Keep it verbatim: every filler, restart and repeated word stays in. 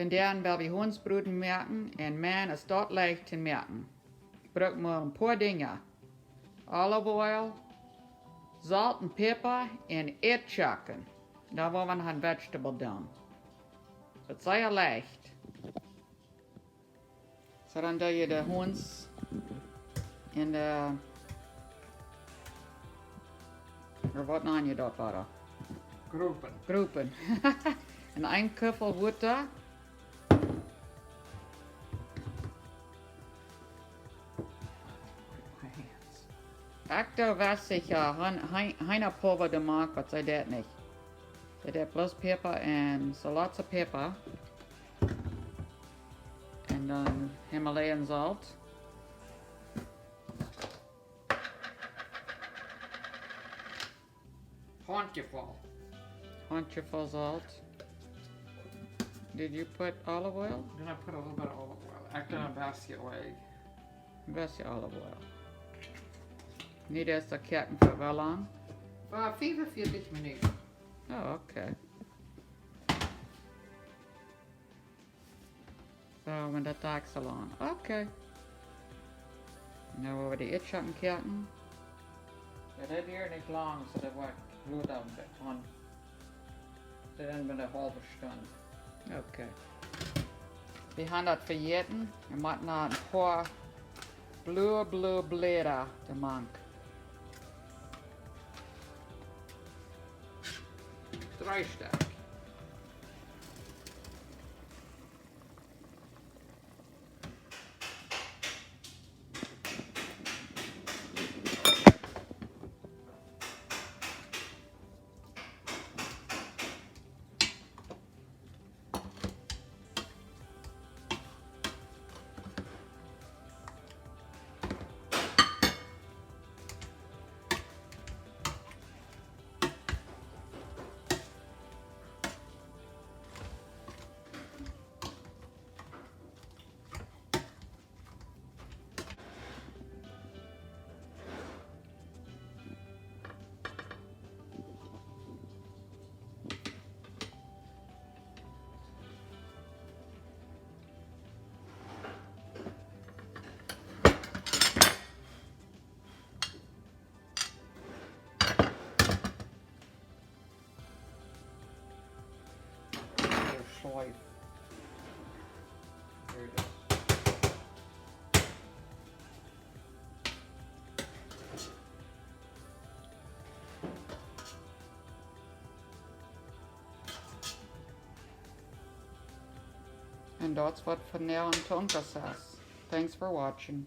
Vondoag well wie Honsbroden moaken, un mien es daut leicht to moaken. Ekj bruk mau een poa Dinja. Olive oil, Solt un Päpa un Ätschocken. Dan woa wie noch een vegetable doonen. Daut es sea leicht. Soo, dan doo jie de Hons en de, ooda waut nanen jie daut wada? Gropen. Gropen. En een Kuffel Wota. Ekj doo wesich, jo, Hen-, Hen-, Henapulva doamank, waut see deit nich. See deit bloos Päpa un Salotsa Päpa. Un dan Himalayan Solt. Hauntjeful. Hauntjeful Solt. Did you put olive oil? Then I put a little bit of olive oil. Ekj doo een bät oil. Een bät olive oil. Neda es daut koaken fa woo lang? Fa fiefunvieetich Minuten. Oh, okay. Soo, wan daut doa soo lang. Okay. Nu woa wie de Ätschocken koaken. Jo, daut diat nich lang, soo daut woat Blut opp de Pan. Daut deit mau eene haulwe Stund. Okay. Wie haben daut vejäten. Wie motten noch een poa blue, blue Bläda doamank. Dree Stekj. Another slice. There it is. And that's what for now on Tonka says. Thanks for watching.